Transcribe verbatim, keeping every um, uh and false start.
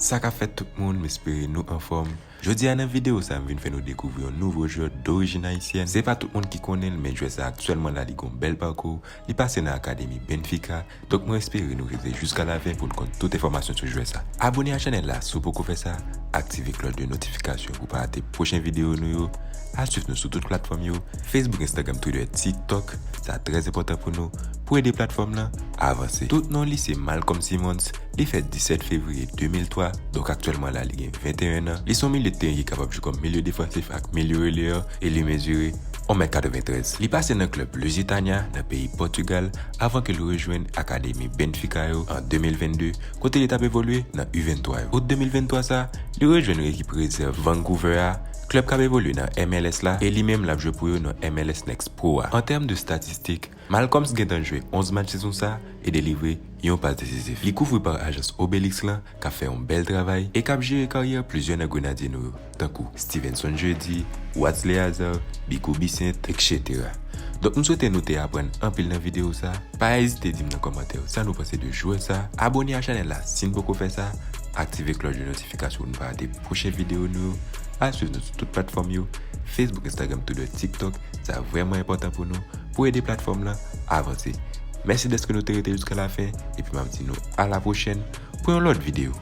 Sa k ap fèt tout moun, m espere nou anfòm. Jodi a nan videyo sa, m vin fè nou dekouvri yon nouvo jwè dorijin ayisyèn. Se pa tout moun ki konnen l, men jwè sa aktyèlman la, li gon bèl pakou. Li pase nan akademi Benfica. Donk, mwen espere nou rete jiska lafen pou n konn tout enfòmasyon sou jwè sa. Abone a chanèl la si w poko fè sa. Aktive klòch de notifikasyon pou pa rate pwochen videyo nou yo. Al swiv nou sou tout platfòm yo, Facebook, Instagram, Twitter, TikTok. Sa trè enpòtan pou nou, pou ede platfòm lan avanse. Tout non li se Malcolm Simmons. Li fèt disèt fevriye de mil twa, donk aktyèlman la li gen venteyen an. Li se yon milye de teren ki kapab jwe kòm milye defansif ak milye releyè e li mezire yon mèt katreventrèz. Li pase nan klèb Lusitania nan peyi Pòtigal avan ke l rejwenn akademi Benfica yo an de mil vennde, kote li t ap evolye nan U venntwa yo. Out de mil venntwa sa, li rejwenn ekip rezèv Vancouver a, klèb k ap evolye nan M L S la, e li menm l ap jwe pou yo nan M L S Next Pro a. An tèm de statistik, Malcolm gentan jwe onz match sezon sa e delivre yon pas desizif. Li kouvri pa ajans Obelix lan, k ap fè yon bèl travay e k ap jere karyè plizyè nan Grenadye nou yo, tankou Stevenson Jeudy, Watts Léazard, Bicou Bissainthe, et cetera. Donk, m swete nou te aprann anpil nan videyo sa. Pa ezite di m nan kòmantè yo sa nou panse de jwè sa. Abone a chanèl la si n poko fè sa. Aktive klòch de notifikasyon pou n pa rate pwochen videyo nou yo. Al swiv nou sou tout platfòm yo, Facebook, Instagram, Twitter, TikTok. Sa vrèman enpòtan pou nou, pou ede platfòm lan avanse. Mèsi dèske nou te rete jiska lafen, epi m ap di nou a la pwochèn pou yon lòt videyo.